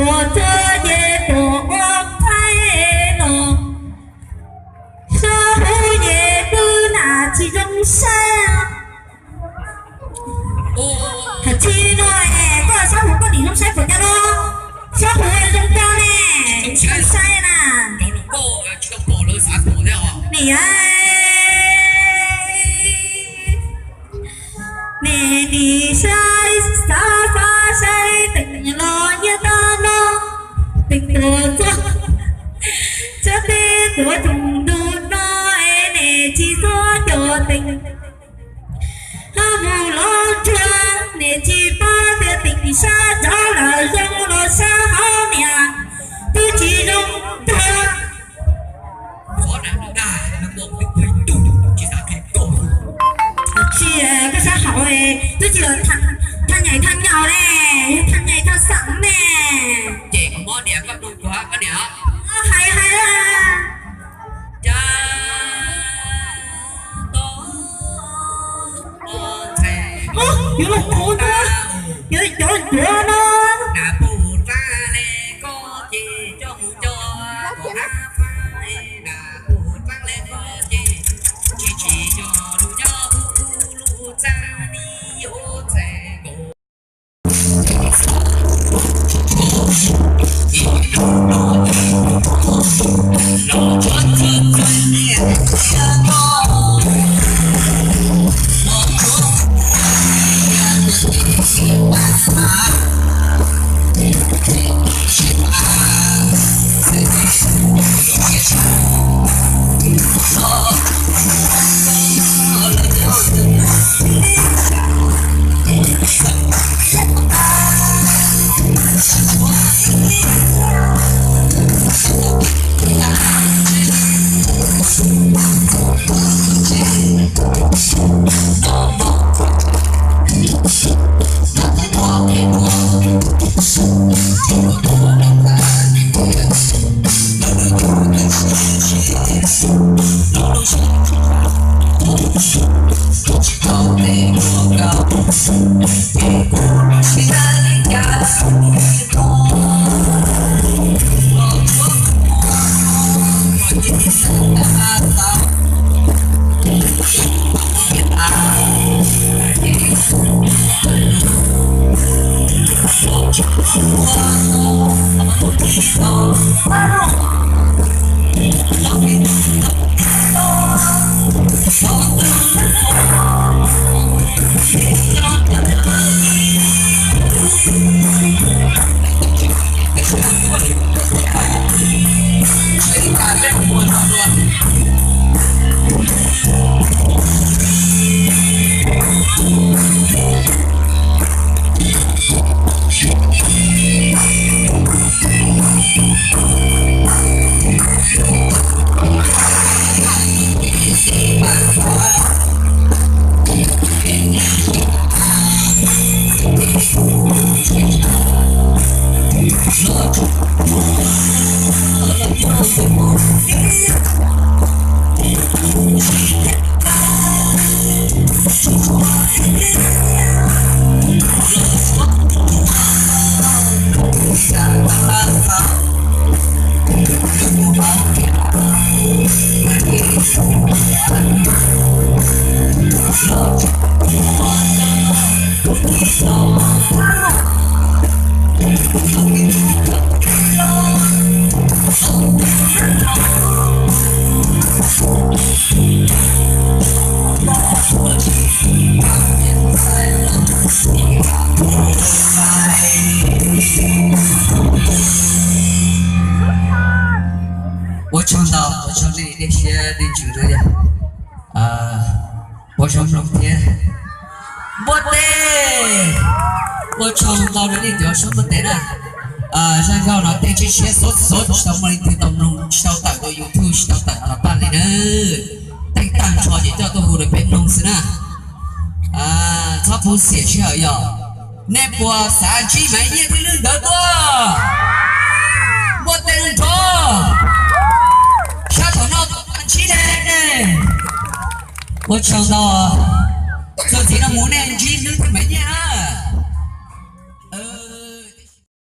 Tuaj txog ces tuaj ua thaij los, sab hauv ces twb nam tsis zoo saib. Thaum txij no koj sab hauv koj nim zoo saib puas cas no? Sab hauv zoo kawg ne, zoo saib na. Nim, nim saib xav pab saib teem los nyiaj tag no, teem tuaj txog sab teb tuaj tsoom ntuj no, es nim tsis txhob cov teem. Hab mus los tsuag, nim tsis pab tias teem sab tod lawm, zoo los sab hauv niam twb tsis zoo tag. Tsis, koj sab hauv twb tsis los thaj nyais thaj nyaus ne, yog thaj nyais thaj xeem ne. Ces kuv muab niam koj tus kuv koj niam hais hais. Yuav los kuv ntag, yuav cov ncuav no. Ua tsaug ntau, ua tsaug nej siab nej ntsws no yog ua zoo mloog thiab. Npuaj teg, ua tsaug ntau rau nej cov suab npuaj teg na. Zaj nkauj no tej siab siab xov xov tsis tau muaj leej twg tau mloog, tsis tau tawm rau YouTube, tsis tau tawm los tag li na. Tej tag nrho ces coj tuaj hu rau peb mloog xwb na. Txhob pub xiam sij hawm yog nej puas xav ntsib Maiv Nyiaj thiab Lwj nkawd tuaj? Npuaj teg nrov, sab thaum no ntsib ne. Ua tsaug ntau, txuas ntxiv no mus nej